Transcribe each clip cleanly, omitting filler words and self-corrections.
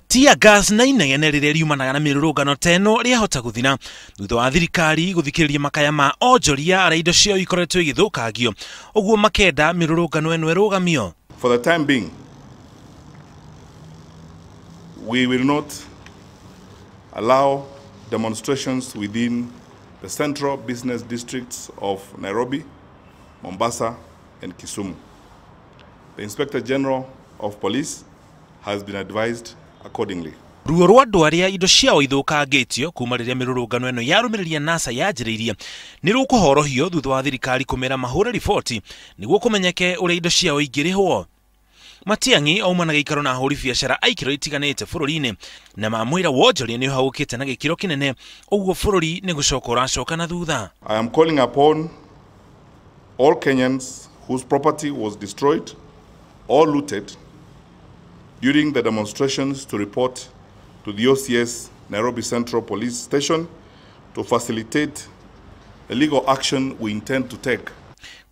Tear gas na inegene rĩrĩa riumanaga na mĩrũrũngano ta ĩno rĩahota gũthira thutha wa thirikari gũthikĩrĩria makaya ma onjoria arĩa indo ciao ikoretwo igĩthũkangio, ũguo makenda mĩrũrũngano ĩno ĩrũgamio. For the time being, we will not allow demonstrations within the central business districts of Nairobi, Mombasa, and Kisumu. The Inspector General of Police has been advised accordingly. Ruo rwa andũ arĩa indo ciao ithũkangĩtio kuma rĩrĩa mĩrũrũngano ĩno yarũmĩrĩria NASA yanjĩrĩirie nĩ rũkũhorohio thutha wa thirikari kũmera mahũre riboti nĩguo kũmenyeke ũrĩa indo ciao ingĩrĩhwo. Matiang'i auma na gĩikaro na ahũri biacara a ikĩro itiganĩte bũrũri-inĩ na mamwĩra wonjoria nĩ ũhagũkĩte na gĩkĩro kĩnene, ũguo bũrũri nĩ gũcoka ũracoka na thutha. I am calling upon all Kenyans whose property was destroyed or looted during the demonstrations to report to the OCS Nairobi Central Police Station to facilitate the legal action we intend to take.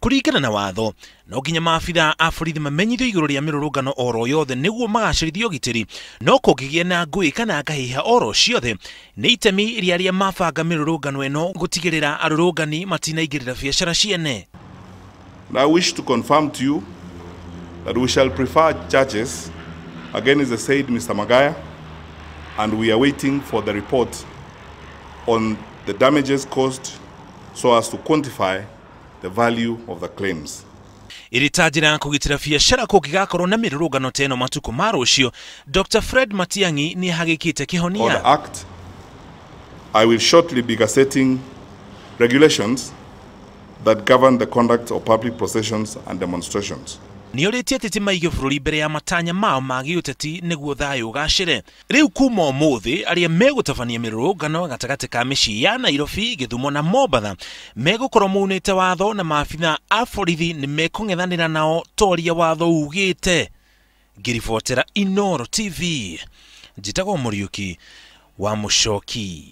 Kũringana na watho, no nginya maabithaa a borithi mamenyithio igũrũ rĩa mĩrũrũngano oro yothe nĩguo magacĩrithie ũgitĩri, no kũngĩgĩa na ngũĩ kana ngahĩha oro ciothe nĩ itemi rĩa arĩa mabanga mĩrũrũngano ĩno gũtigĩrĩra arũrũngani matinaingĩrĩra biacara ciene. And I wish to confirm to you that we shall prefer charges against the said Mr. Magaya, and we are waiting for the report on the damages caused so as to quantify the value of the claims. Ĩrĩ ta njĩra ya kũgitĩra biacara kũngĩgakorwo na mĩrũrũngano ta ĩno matukũ ma rũciũ, Dr. Fred Matiang'i nĩ ahagĩkĩte kĩhonia. Order Act, I will shortly be gazetting regulations that govern the conduct of public processions and demonstrations. Nĩorĩtie ateti maige bũrũri mbere ya matanya mao ma gĩũteti nĩguo thayũ ũgacĩre. Rĩu kuma ũmũthĩ arĩa megũtabania mĩrũrũngano gatagatĩ ka mĩciĩ ya Nairobi, Gĩthumo na Mombatha megũkorwo maunĩte watho na maabithaa a borithi nĩ mekũng'ethanĩra nao toria watho ugĩte. Ngĩribotera Inooro TV, njĩtagwo Mũriũki wa Mũcoki.